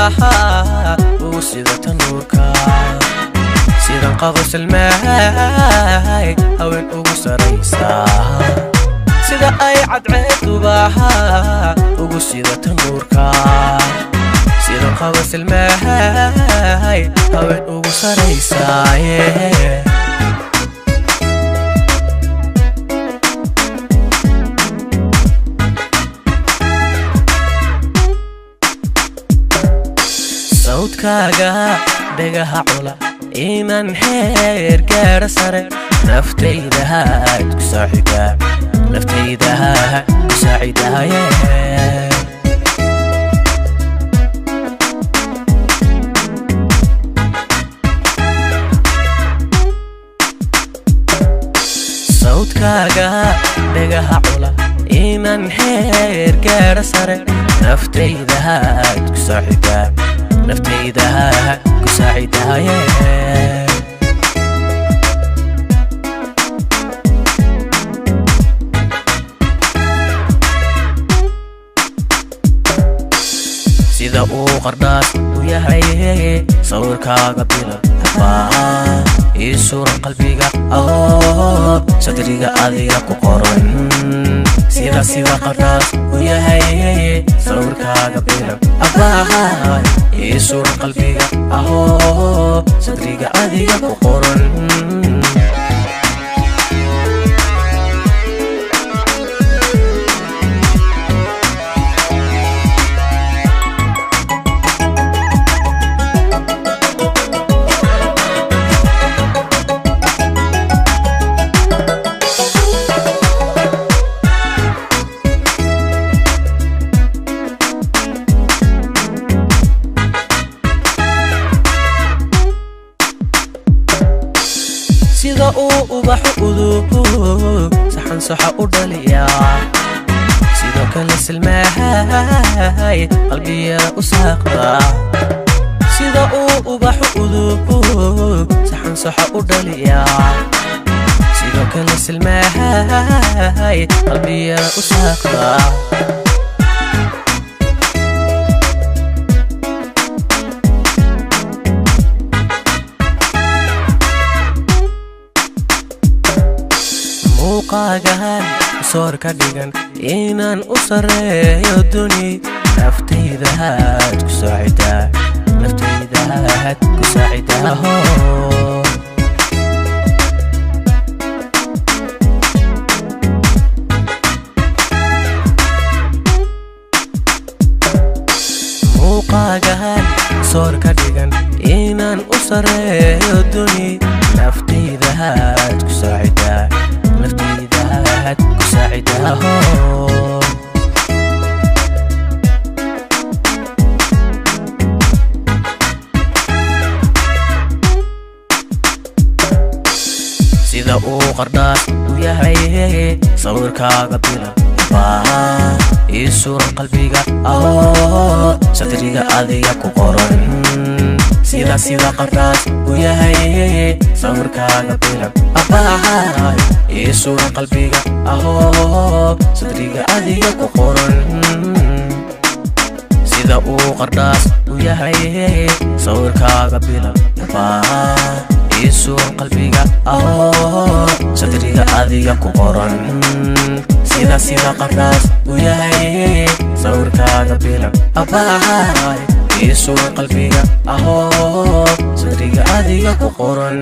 Cadceeduba ugu sidata nuurka, sidan qabo salmaay haween ugu saraysaa. Sida ay cadceeduba ugu sidata nuurka, sidan qabo salmaay haween ugu saraysaaye. Sawdkaaga dhegaha cula iman xeer gaadha sare, naftaydahaad ku saacidaa, naftaydaha ku saacidaye. Sawdkaaga dhegaha cula iman xeer gaadha sare, naftaydahaad ku saacidaa, naftaydaha ku saacidaye. Sida uu qardhaas u yahay sawirkaaga bila baa ii suran qalbiga oo sadriga adiga ku qoran. Sida qardhaas u yahay sawirkaaga bila abaa ii suran qalbiga ahoo sadriga adiga ku qoran. Sida uu ubaxu udub saxan saxa u dhaliyaa, sidoo kale silmahay qalbiyada u saaqda. Sida uu ubaxu udub saxan saxa u dhaliyaa, sidoo kale silmahay qalbiyada u saaqda. Muuqaagahan soor ka dhigan inaan u sarreeyo duni, naftaydahaad ku saacidaa, naftaydahaad ku saacidaaho. Muuqaagahan soor ka dhigan inaan u sarreeyo duni, naftaydahaad ku saacidaa, naftaydahaad ku saacidaaho. Sida uu qardhaas u yahay sawirkaaga bila baa ii suran qalbiga ahoo sadriga adiga ku qoran. Sida qardhaas u yahay sawirkaaga bila abaa ii suran qalbiga ahoo sadriga adiga ku qoran. Sida uu qardhaas u yahay sawirkaaga bila baa ii suran qalbiga ahoo sadriga adiga ku qoran. Sida qardhaas u yahay sawirkaaga bila abaa ii suran qalbiga ahoo sadriga adiga ku qoran.